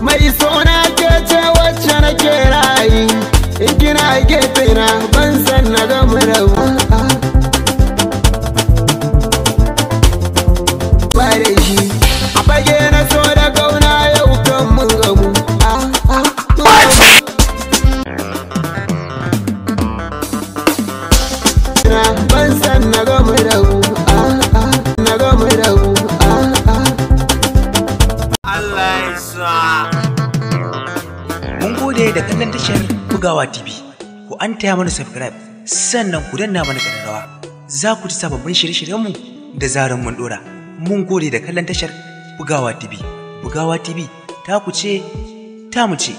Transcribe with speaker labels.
Speaker 1: Mai sona ke ce wacce nake rayi, in kina gefe na ban san na gama rabu. Bare shi a fage na so da kauna yau kan mun gamu. Ban san na gama rabu, na gama rabu.
Speaker 2: Allah ya sa.
Speaker 3: Mun gode da kallon tashar Bugawa TV. Ku an taya mana subscribe, sannan ku danna mana ƙararrawa. Za ku ji sababbin shirye-shiryenmu da zaran mun ɗora. Mun gode da kallon tashar Bugawa TV. Bugawa TV ta ku ce, ta mu ce.